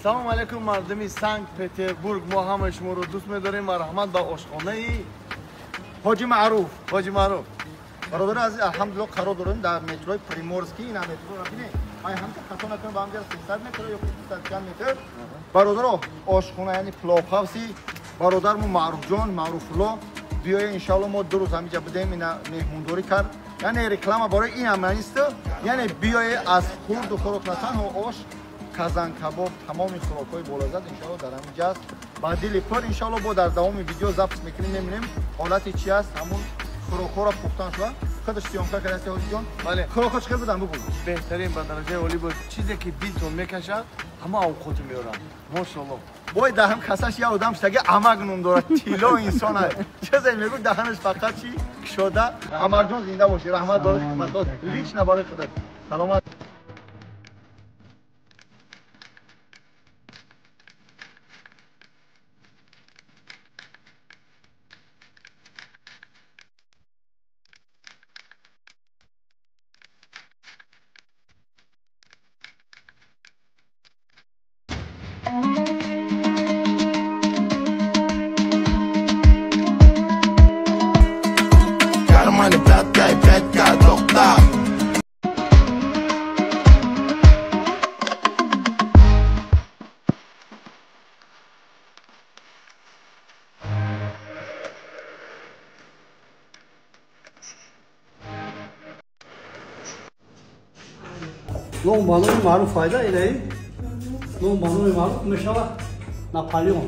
Салом алейкум мардуми Санкт-Петербург. Мо ҳамаи шуморо дӯст медорем ва раҳмат ба ошхонаи Ҳоҷи Маъруф. Ҳоҷи Маъруф. Бародари азиз, алҳамдулиллоҳ қарор дорем дар метрои Приморский. Ина метроро бинед. Ай ҳамта хато накунем, ба ҳамҷа 300 метр ё 300 чанд метр. Бародаро, ошхона яъне пловхавси бародармон Маъруфҷон, Маъруфулло биёе, иншоалло мо 2 рӯз ҳамиҷа будем, ина меҳмондорӣ кард. Яъне реклама барои ин ҳам нест, яъне биёе аз хурду хӯрок на танҳо ош, казан кабоб, тамоми хӯрокҳои болаззат иншоалло дар ҳамин ҷа аст. Ба дили пур иншоалло бо дар давоми видео запис мекунем, мебинем ҳолати чи аст, ҳамун хӯрокҳоро пухтан шуда. Худаш съёмка кардааст ҳоҷиҷон. Бале. Хӯрокҳо чӣ хел буданд бигӯ? Беҳтарин, ба дараҷаи олӣ буд. Чизе ки дилтон мекашад, ҳама авқоту меоранд. Мошоалло. Бой даҳам касаш як одам шудаги амак ном дорад, тилло инсон аст. Чизе мегӯ даҳанаш фақат чи кушода. Амакҷон зинда бошӣ, раҳмат барои хидматот, лично барои худат. Саломат. Ном ба номи Маъруф файда илаи, ном ба номи Маъруф мешавад Наполеон.